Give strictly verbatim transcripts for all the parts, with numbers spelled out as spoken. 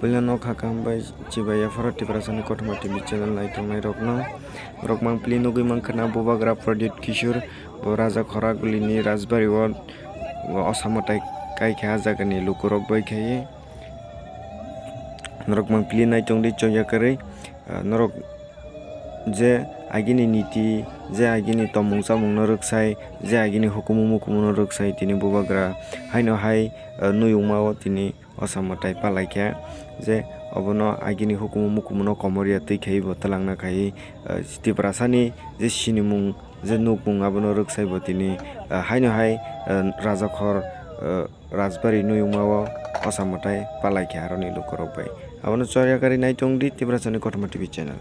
Puila nok hakam bai chibai yapharo Tiprasani Kothoma T V channel naitongnai rokno. Rok mangpili nugui mankha na Bubagra Pradyut Kishore bo Raja Khoragulini Rajbari o, o Osamo tai kaikha, a jagani lukurok bai khaiwi. Norok mangpili naitongdi chongya kwrwi, ah, norok je agini niti, je agini tomung chamungno rwksai, je agini hukumu mukumuno rwksai, tini Bubagra haino hai, ah, nuyungmao tini Osamo tai palaikha, je obono agini hukumu mukumuno komorya twi khaiwi bo twlangna khaiwi, ah, Tiprasani je sinimung, je nukmung abono rwksai bo tini, ah, haino hai, ah, Rajakhor, ah, Rajbari nuyungmao Osamo tai palaikha aroni lukurok bai. Abono chorya kari naitongdi Tiprasani Kothoma T V channel.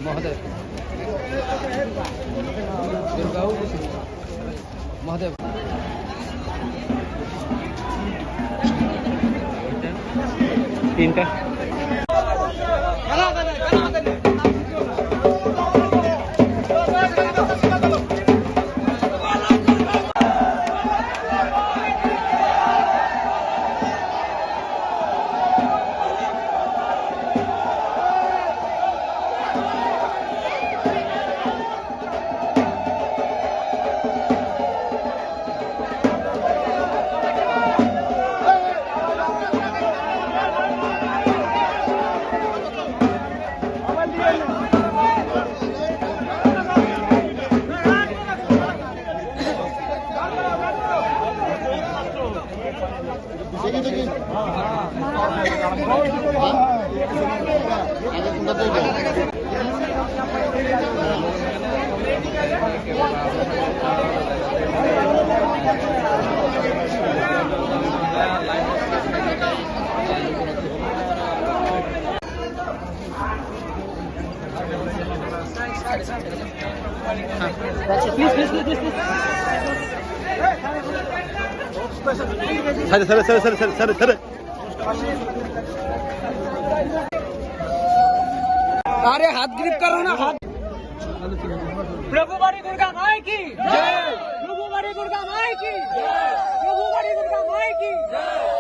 মহোদয়। দুর্গাও মহাদেব। তিনটা। Sare, sare, sare. আরে হাত গ্রিপ করো না, হাত। প্রভু বাড়ি দুর্গা মাই কি জয়। প্রভু বাড়ি দুর্গা মাই কি জয়। প্রভু বাড়ি দুর্গা মাই কি জয়।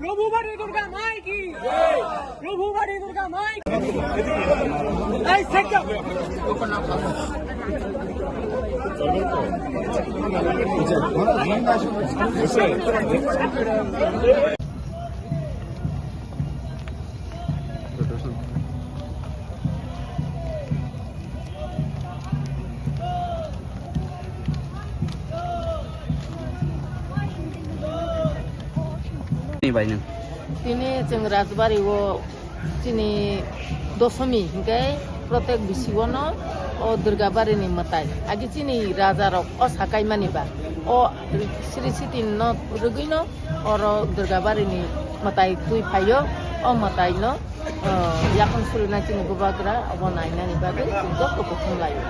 প্রভু বাড়ি দুর্গা মাই কি। প্রভু বাড়ি দুর্গা মাই কি। এই সেটা। Ni bai nang. Tini chwng Rajbari o chini dosomi hinkhe protek bisi o no o Durgabari ni mwtai. Agi chini raja rok o sakai mani ba o Sri Siti no rwgwi no oro Durgabari ni mwtai twi phaio. O mwtai no, o, yakung surina chini bubagra abo nainani bagwi chwng joto kuthum laio.